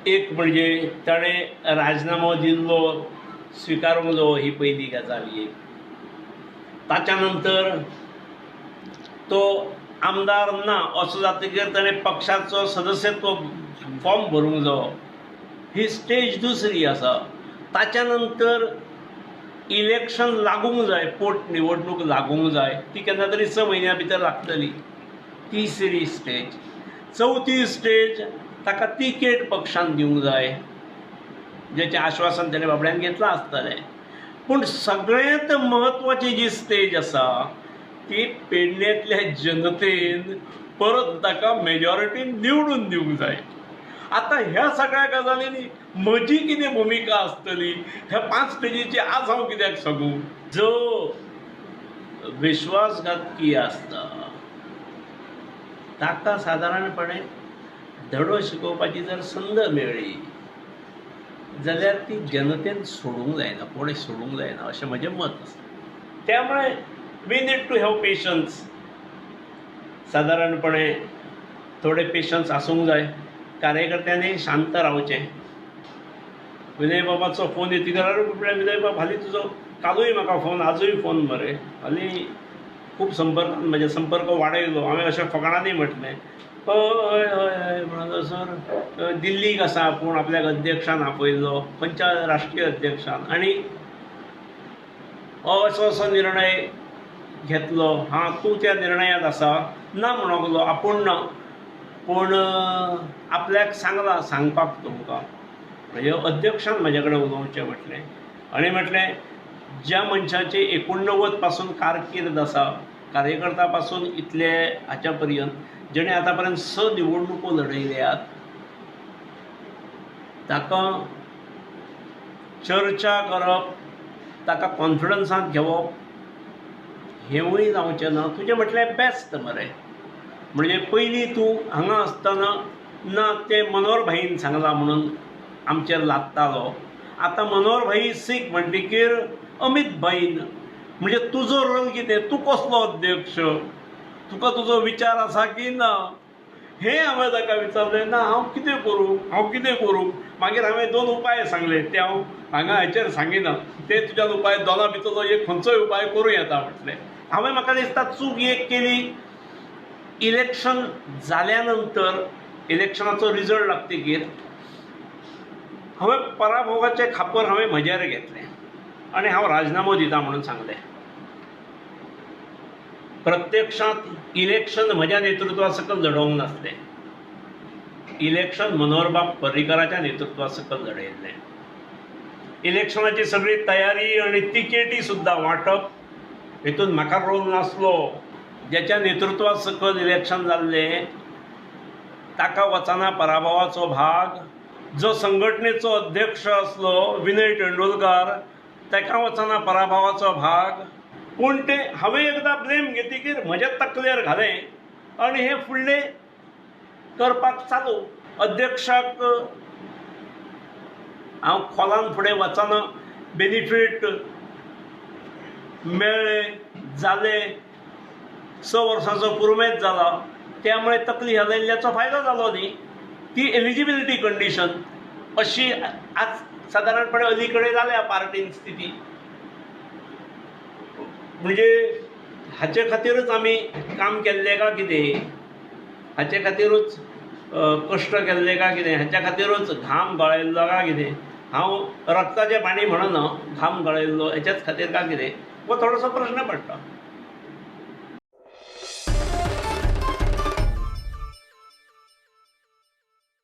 एक म्हणजे ताणें राजनामो दिल्लो स्विकारूंक जावो ही पयली गजाल एक. ताच्या नंतर तो आमदार ना असो जातकीर ताणें पक्षाचो सदस्यत्व फॉर्म भरूंक जावो ही स्टेज दुसरी आसा. ताच्या नंतर इलेक्शन लागूंक जाय, पोट निवडणूक लागूंक जाय, ती केन्ना तरी 6 म्हयन्या भितर लागतली. तिसरी स्टेज. चवथी स्टेज ताका तिकेट पक्षान दिवंक जाय, जेचें आश्वासन तेणें बाबड्यान घेतलां आसतलें. पूण सगळ्यांत म्हत्वाची जी स्टेज आसा ती पेडणेंतल्या जनतेन परत ताका मेजॉरिटीन निवडून दिवंक जाय. आतां ह्या सगळ्या गजालींनी म्हजी कितें भुमिका आसतली ह्या 5 स्टेजीची आज हांव कित्याक सांगूं. जो विश्वासघातकी आसता ताका सादारणपणे धडो शिकोवपाची जर संद मेळ्ळी जाल्यार ती जनतेन सोडूंक जायना, कोणें सोडूंक जायना अशें म्हजें मत आसा. त्यामुळे we need to have patience. सादारणपणे थोडे पेशन्स आसूंक जाय. कार्यकर्त्यांनी शांत रावचें. विनय बाबाचो फोन येतकीर विनय बाब हालीं तुजो कालूय म्हाका फोन, आजूय फोन मरे, हालीं खूब संपर्कान म्हजे संपर्क वाडयलो. हांवें अशें फकाणांनी म्हटलें, हय हय हय म्हणून सर दिल्लीक आसा आपूण, आपल्याक अध्यक्षान आपयल्लो, खंयच्या राष्ट्रीय अध्यक्षान, आनी असो असो निर्णय घेतलो. हां, तूं त्या निर्णयांत आसा ना म्हणूंक लागलो, आपूण ना, पूण आपल्याक सांगलां सांगपाक तुमकां. म्हणजे अध्यक्षान म्हजे कडेन उलोवचें म्हटलें आनी म्हटलें ज्या मनशाची 89 पासून कारकीर्द आसा, कार्यकर्ता पासून इतले हाच्या पर्यंत, जेणे आतां पर्यंत 6 निवडणुको लढयल्यात, ताका चर्चा करप, ताका कॉन्फिडन्सांत घेवप हेंवूय जावचें ना. तुजें म्हटलें बेस्ट मरे, म्हणजे पयलीं तूं हांगा आसतना ना तें मनोहर भाईन सांगलां म्हणून आमचेर लादतालो, आतां मनोहर भाई सीख म्हणटकीर अमीत भाईन, म्हणजे तुजो रोल कितें, तूं कसलो अध्यक्ष, तुका तुजो विचार आसा की ना, हें हांवें ताका विचारलें. ना हांव कितें करूं, हांव कितें करूं. मागीर हांवें 2 उपाय सांगले, ते हांव हांगा हाचेर सांगिना, ते तुज्यान उपाय दोना भितरलो एक खंयचोय उपाय करूं येता म्हटलें. हांवें म्हाका दिसता चूक एक केली, इलेक्शन जाल्या नंतर इलेक्शनाचो रिजल्ट लागतकीर हांवें पराभवाचें खापर हांवें म्हजेर घेतलें आनी हांव राजनामो दिता म्हणून सांगलें. प्रत्यक्षांत इलेक्शन म्हज्या नेतृत्वा सकयल लढोवंक नासलें, इलेक्शन मनोहरबाब पर्रीकराच्या नेतृत्वा सकयल लढयल्लें. इलेक्शनाची सगळी तयारी आनी तिकेटी सुद्दां वांटप हेतून म्हाका रोल नासलो. ज्याच्या नेतृत्वा सकयल इलेक्शन जाल्लें ताका वचना पराभवाचो भाग, जो संघटनेचो अध्यक्ष आसलो विनय तेंडुलकार ताका वचना पराभवाचो भाग. पूण तें हांवें एकदां ब्लेम घेतकीर म्हज्या तकलेर घालें आनी हें फुडलें करपाक चालू. अध्यक्षाक हांव खोलान फुडें वचना, बेनिफीट मेळ्ळें जालें, 6 वर्सांचो पुरुमेंत जाला, त्यामुळे तकली हालयल्ल्याचो फायदो जालो न्ही. ती एलिजिबिलिटी कंडिशन अशी आज सादारणपणे अलीकडे जाल्या पार्टीन स्थिती. म्हणजे हाचे खातीरूच आमी काम केल्लें काय कितें, हाचे खातीरूच कश्ट केल्ले काय कितें, हाच्या खातीरूच घाम गळयल्लो काय कितें, हांव रक्ताचें पाणी म्हणना, घाम गळयल्लो हेच्याच खातीर काय कितें, हो थोडोसो प्रश्न पडटा.